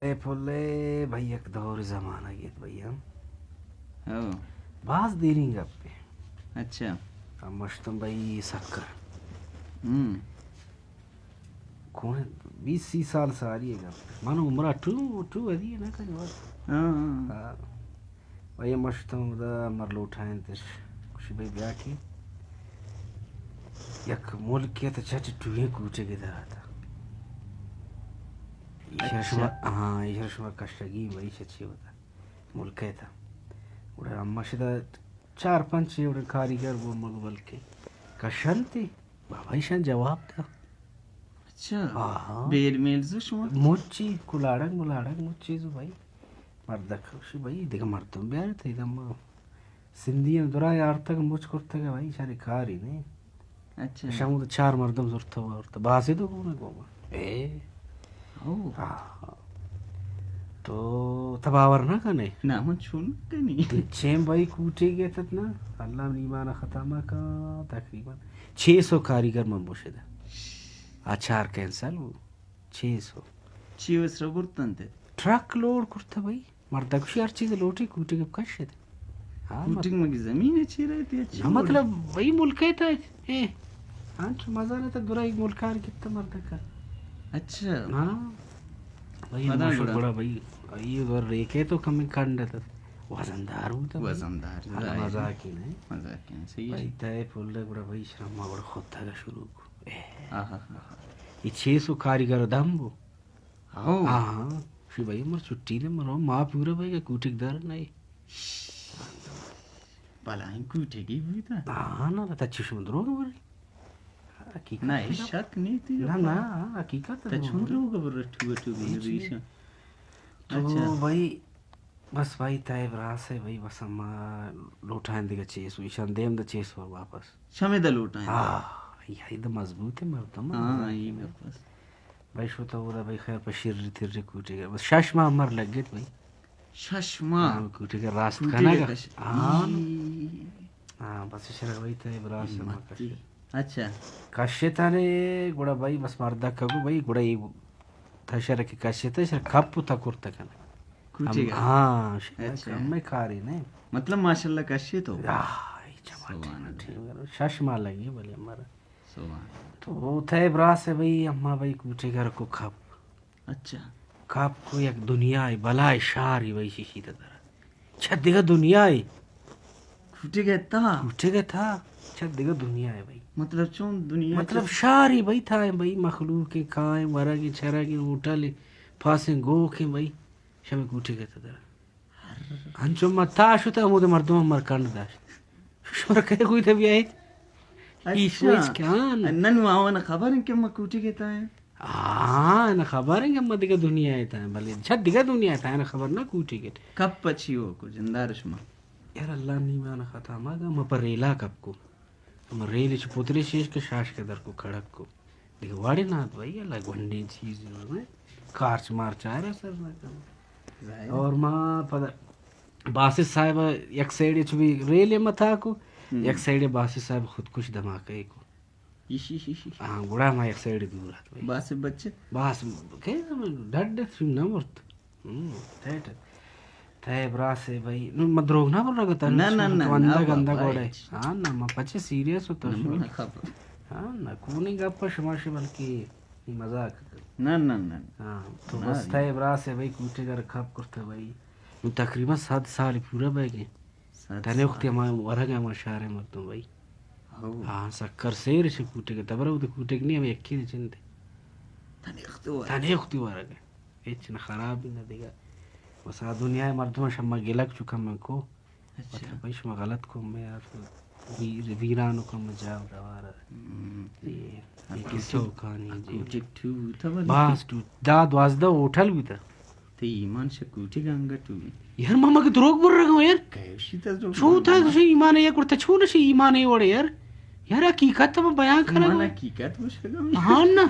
اے پلے بھائی، یک دور زمانہ گیت بھائی ہم۔ ہو۔ باز دیریں گپے۔ اچھا۔ ہم مشتم بھائی سکر۔ ہم۔ کون بیس سی سال ساری گپ۔ من عمرہ ٹو، ٹو ادی نہ کنی بس۔ ہاں، ہاں۔ ہاں۔ و یہ مشتم دا مر لوٹائیں تش۔ کشی بھائی بیا کی۔ یک ملک ہے تو چٹ ٹوئیں کوٹے کے در آتا۔ ایشر اچھا۔ شما، ہاں، ایشر شما کشگی بھائی چچی ہوتا۔ ملک ہے تا۔ گڑا ہم مشدا چار پنچ اے وڑیں کاریگر بو مگ بلکیں کشنتی۔ بابا ایشان جواب دا۔ اچھا۔ آہا۔ بیل میل زو شما؟ مچی، کلاڑگ ملاڑگ مچی زو بھائی۔ مردک خوشی بھائی، دیگہ مردم بیارت، ایدم سندھی ہم درا یارتگ، مچ کرتگ بھائی، ایشانی کاری نہیں۔ اچھا۔ شمود چار مردم زرتہ و آورتہ۔ بازی تو گونا گوما۔ اے۔ او۔ ہاں۔ تو تباور نہ کنے؟ نہ، من چون کنی۔ چین بھائی کوٹے گیتت نا، اللہ نیمان ختم کا تقریباً چھ سو کاریگر من بوشدہ۔ آ چار کینسل بو۔ چھ سو۔ چی وسرا برتنت؟ ٹرک لوڈ کرتہ بھائی۔ مردک شی ہر چیز لوٹی کوٹی گپ کشت۔ ہاں، کوٹنگ مگی زمین چی رہتی اچھی نہ، مطلب وہی ملک ہے تا۔ اے، ہاں، چو مزہ نہ تا درا ایک ملکار کتا مردک۔ اچھا۔ ہاں۔ وہی پدا ماشاء گڑا۔ بڑا بھائی، یہ دور ریکے تو کم کنڈ تا۔ وزندار ہوتا بھائی۔ وزندار، ہاں، ظاہر ہے۔ مزاقی نہیں۔ مزاقی نہیں، صحیح ہے۔ بھائی تائے پھول گڑا بھائی شرما بڑا خود تا شروع کو۔ اے۔ آہا۔ یہ چھ سو کاریگر دم بو۔ ہاں۔ ہاں، ہاں۔ شی بھائی، مر چھٹی نے مرو، ما پورا بھائی کا کوٹک دار نہیں۔ بلائیں کوٹگی بوتا۔ ہاں، نہ، تا چشم دروگ بری۔ حقیقت نہ، ہے۔ شک نہیں تھی۔ نہ، نہ، حقیقت تا ہے۔ چون دروگ بر ٹو ٹو ہیچ نہیں۔ تو اچھا۔ بھائی، بس بھائی، تائے براس ہے بھائی، بس ہم لوٹائیں دیگا چیز، ایشان دیم دا چیز پر واپس۔ شمے دا لوٹائیں۔ ہاں، یہ دا مضبوط ہے مردم۔ ہاں، یہ بس۔ بھائی شو تو اودا بھائی خیر پہ شری تری کوٹی گئے۔ بس شش ماہ مر لگ گئے بھائی۔ شش ماہ؟ ہاں، کوٹی کا راست کوٹی کھانا کا کا۔ کش-، ہاں۔ ای۔ ہاں، بس شرک بھائی تے براس ما ہمت کش۔ اچھا۔ کشے تانے گڑا بھائی بس مردہ کگو بھائی گڑا یہ تھا شرک کشے تا شرک کپ تا کرتا کنا۔ کوٹی ہم-، کا؟ ہاں، شرک اچھا۔ ہمیں کاری نہیں۔ مطلب ماشاءاللہ کشے تو؟ آہ، یہ چماٹے سبحان اللہ۔ ٹھیک ہے، شش ماہ لگی بھلے ہمارا۔ سبحان اللہ۔ تو وہ تھے براس ہے بھائی، اما بھائی کوٹے گھر کو کھپ۔ اچھا۔ کھپ کو یک دنیا ہے، بلا ہے، شار ہے بھائی، شیشی تا در۔ چھ دیگہ دنیا ہے۔ کوٹے گئے تھا؟ کوٹے گئے تھا۔ چھ دیگہ دنیا ہے بھائی۔ مطلب چون دنیا مطلب چون؟ شار ہے بھائی، تھا ہے بھائی، مخلوق ہے، کھائیں، ورگیں، چرگیں، ہوٹل ہے، پاسیں گوک ہے بھائی۔ شمے کوٹے گئے تا در۔ انچو ما تا شتا ہمود مردم مر کنڈ داشت۔ شمر کئے گوی تا بیایت؟ اچھا۔ ایش ویش کان۔ نن آوان خبر ہیں کہ ما کوٹی گئے تا ہیں؟ ہاں، نہ خبر ہیں کہ ما دیگہ دنیا ہے تا ہیں، بلے چھ دیگہ دنیا ہے تا ہیں، خبر نہ کوٹی گئے۔ کپ پچی ہو کو جندار شما؟ یار اللہ نیمان خطا ما گا، ما پر ریلا کپ کو۔ ہم ریل چ پترے شیش کہ شاش کے در کو کھڑک کو۔ دیگہ واڑے نہ بھائی، اللہ گونڈیں چیز جو ہے، کارچ مارچ آرا سر نہ کرو۔ ظاہر ہے۔ اور ما پدا باسط صاحب یک سائیڈ چ بھی ریل متا کو، ہم۔ یک سائیڈ باسط صاحب خودکش دھماکہ کو۔ ایشی، ایشی، ایشی۔ ہاں، گڑا ما یک سائیڈ دور ات بھائی۔ باسط بچے؟ باس کہ ڈڈ نہ مرت۔ ہم، تھیٹر۔ تھے براسے بھائی، نو ما دروگ نہ بر رگا تا، نہ، نہ، نہ، تو اندہ نہ، گندہ بابا، گوڑے۔ ہچ۔ ہاں، نہ، ما پچے سیریس ہو تو نہ، شو۔ نہ، خبر۔ ہاں، نہ، کونی گپ شما شی بلکہ یہ مذاق۔ نہ، نہ، نہ۔ ہاں، تو نہ، بس یہ تھے براسے بھائی کوٹے گھر کھپ کرتا بھائی۔ نو تقریباً صد سال پورا بہ گئے۔ صد تنے سال۔ وقتی ہما ورگ ہما شہر مردم بھائی۔ ہو۔ ہاں، سکر سیر شی کوٹے گھر، تبرہ ہوتے کوٹے گھر نہیں، ہمیں یکی نے چندے۔ تنے وقتی ورگ۔ تنے وقتی ورگ۔ ہچ نہ خراب نہ دیگا۔ بس آ دنیا مردم شما گلک چکا من کو۔ اچھا۔ مطلب بھائی شما غلط کو میں یار ویر-، ویران کو میں جاو دوارا۔ ہم۔ یہ، آ یہ کوٹک، قصہ کہانی آ جی۔ کوٹک ٹو بوتا بلے؟ باس ٹو، دا دوازدہ ہوٹل بوتا۔ تے ایمان شہ کوٹی گنگا ٹو۔ یار ما مگہ دروگ بر رگا یار۔ کیشی تا دروگ چو بر تا رگا؟ شہ ایمان ہے، کرتا چو نہ شہ ایمان ہے وڑے یار۔ یار حقیقت تو بیان کرا۔ ایمان حقیقت بشگا۔ ہاں نا۔